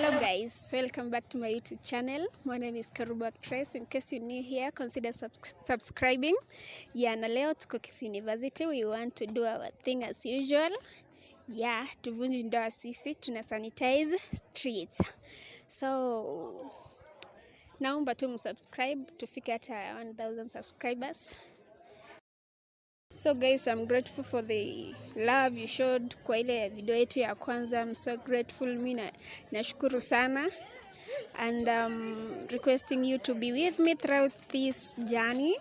Hello guys, welcome back to my YouTube channel. My name is Kerubo Actress. In case you're new here, consider subscribing. Yeah, na leo tuko Kisii University. We want to do our thing as usual. Yeah, tuvunji ndoa sisi, tuna sanitize streets. So, naomba tu msubscribe, tufike hata 1000 subscribers. So guys, I'm grateful for the love you showed kwa ile video yetu ya kwanza. I'm so grateful. Mi nashukuru sana and requesting you to be with me throughout this journey.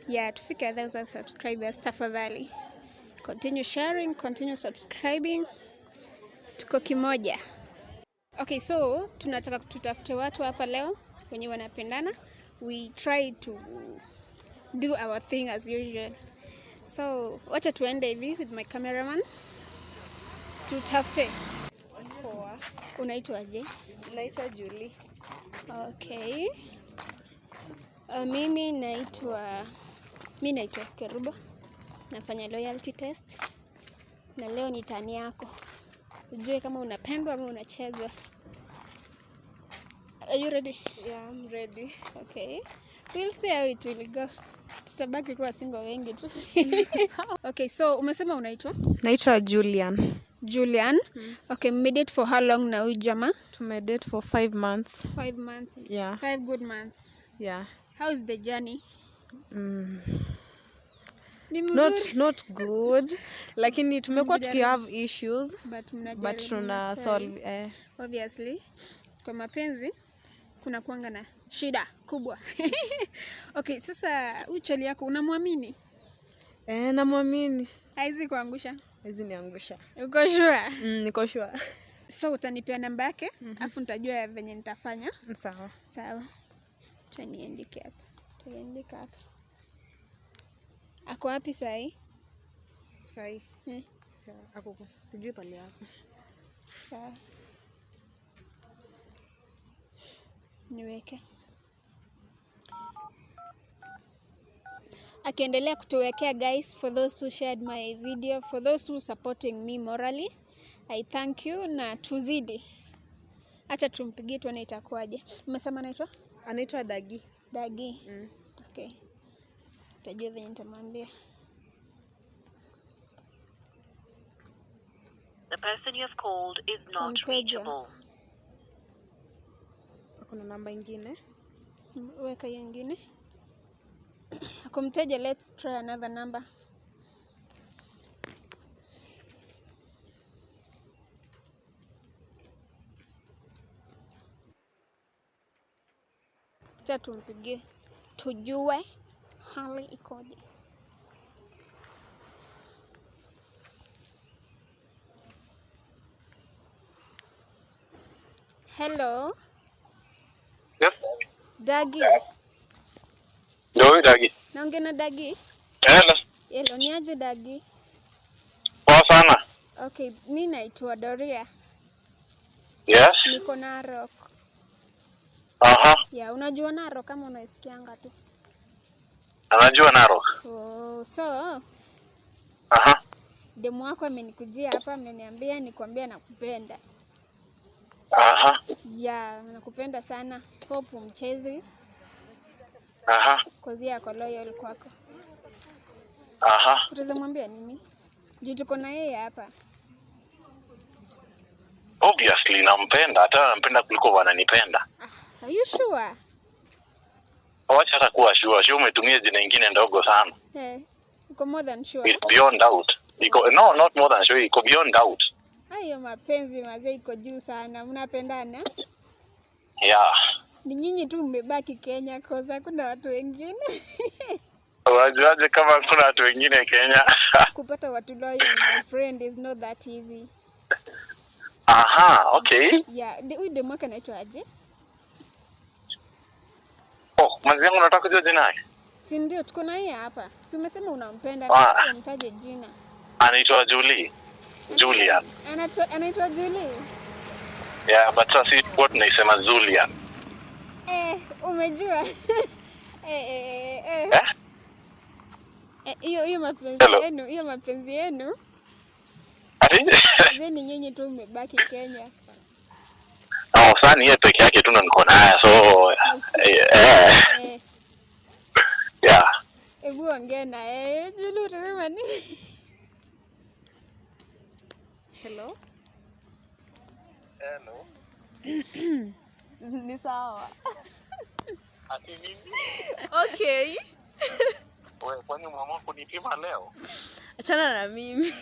Yeah, tufike 1000 subscribers tafadhali. Continue sharing, continue subscribing. Tuko kimoja. Okay, so tunataka tutafute watu hapa leo wenye wanapendana. We try to do our thing as usual. So wacha tuende hivi with my cameraman, tutafute. Poa. Unaitwaje? Naitwa Julie. Okay. Mimi naitwa Kerubo, nafanya loyalty test na leo ni tani yako, ujue kama unapendwa ama unachezwa. Are you ready? Yeah, I'm ready. Okay. We'll see how it will go. Tutabaki kuwa single wengi tu. Okay, so umesema unaitwa Naitwa Julian. Julian. Okay, mmedate for how long na huyu jamaa? Tumedate for 5 months. 5 months. Yeah. 5 good months. Yeah. How is the journey? Ni mzuri. Not good. Lakini tumekuwa Mnajaribu. tukihave issues But mnajaribu, but tuna mna solve eh. Obviously, kwa mapenzi kuna kuanga na shida kubwa. Okay, sasa huyu chali yako unamwamini? Eh, namwamini. Haizi kuangusha? Hizi niangusha. Uko sure? Niko sure. So utanipea namba yake, afu nitajua venye nitafanya. Sawa. Sawa. Acha niandike hapa. Tuandike hapa. Ako wapi sahi? Sahi. Hmm. Sawa. Ako sijui pale hapo. Sawa. Niweke. Akiendelea kutuwekea guys, for those who shared my video, for those who supporting me morally, I thank you na tuzidi. Acha tumpigie tuone itakuwaje. Umesema anaitwa? Anaitwa Dagi. Dagi. Okay. Utajua venye nitamwambia. The person you have called is not Mteja. reachable. Kuna namba ingine. Weka hiyo ingine. Ako mteja, let's try another number. Acha tumpigie tujue hali ikoje. Hello, Yes. Dagi. Ndio huyu Dagi. Naongea na Dagi? Hello. Hello, ni aje Dagi? Poa sana. Okay, mi naitwa Doria, Yes. niko Narok. Aha. Ya, unajua Narok kama unaisikianga tu. Anajua Narok. Oh, so Aha. demu wako amenikujia hapa ameniambia nikwambia nakupenda. Aha. Ya, nakupenda sana. Hope mchezi Aha. cause yeye ako loyal kwako. Aha. Utaweza mwambia nini? Juu tuko na yeye hapa. Obviously nampenda, hata nampenda kuliko wananipenda. Ah, are you sure? Wacha hata kuwa sure. Sure umetumia jina ingine ndogo sana. Eh, uko more than sure. It's beyond doubt. Iko no, not more than sure, iko beyond doubt. Hayo mapenzi mazee iko juu sana. Mnapendana? Yeah. Ni nyinyi tu mmebaki Kenya cause hakuna watu wengine. Unajuaje kama kuna watu wengine Kenya? Kupata watu loyal my friend is not that easy. Aha, okay. Yeah, huyu demu wake anaitwa aje? Oh, mwanzi yangu unataka kujua jina yake? Si ndio tuko na yeye hapa. Si umesema unampenda, Ah. nataka umtaje jina. Anaitwa Julie. Julian. Anaitwa Julie. Yeah, but sasa si kwa tunaisema Julian. Eh, umejua. Eh, eh, eh. Eh? Eh, hiyo mapenzi Hello. yenu, hiyo mapenzi yenu. Ati? Zeni nyinyi tu mmebaki Kenya. Ah, Ni yeye peke yake tu ndo niko naye, so Eh, yeah. Hebu ongea na yeye. Julu, utasema nini? Hello. Hello. Ni sawa. Ati nini? Okay. Wewe kwani umeamua kunipima leo? Achana na mimi.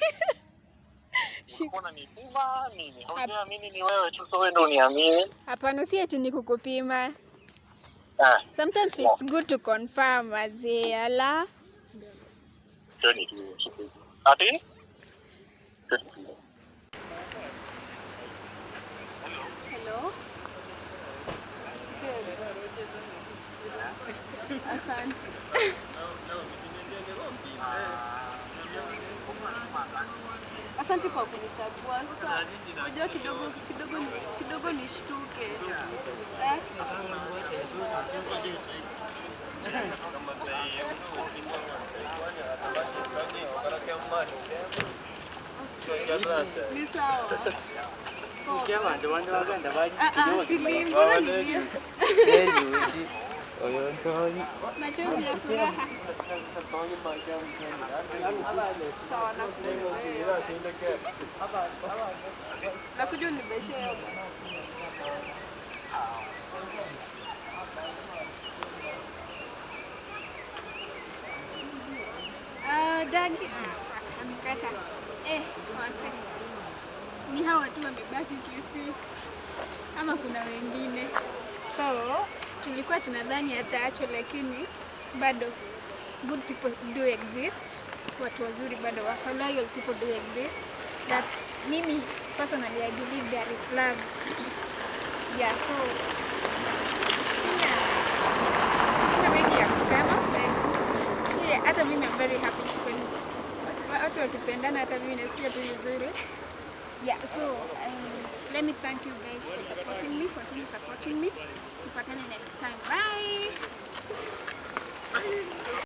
Ulikuwa unanipima nini? Haujaamini ni wewe tu, so wewe ndo uniamini. Hapana, si ati ni kukupima. Ah, Sometimes it's good to confirm, azee. Ala. sio ni Ati? Hello. Asante. Asante kwa kunichagua. Sasa unajua kidogo kidogo kidogo nishtuke. Eh? Ni sawa. Ah, ah, silii, mbona nilie? Machozi ya furaha. Sawa, nakuja. Nakuja unibaishe yogurt. Ah, Dagi, ah, fuck, amekata. Eh, wase. Ni hawa tu wamebaki Kisii ama kuna wengine? So tulikuwa tunadhani ataachwa, lakini bado good people do exist. Watu wazuri bado wako, loyal people do exist. That mimi personally I believe there is love. Yeah, so sina mengi ya kusema, but yeah, hata mimi I'm very happy when watu wakipendana, hata mimi nasikia tu vizuri. Yeah, so let me thank you guys for supporting me. Continue supporting me. Tupatane next time. Bye.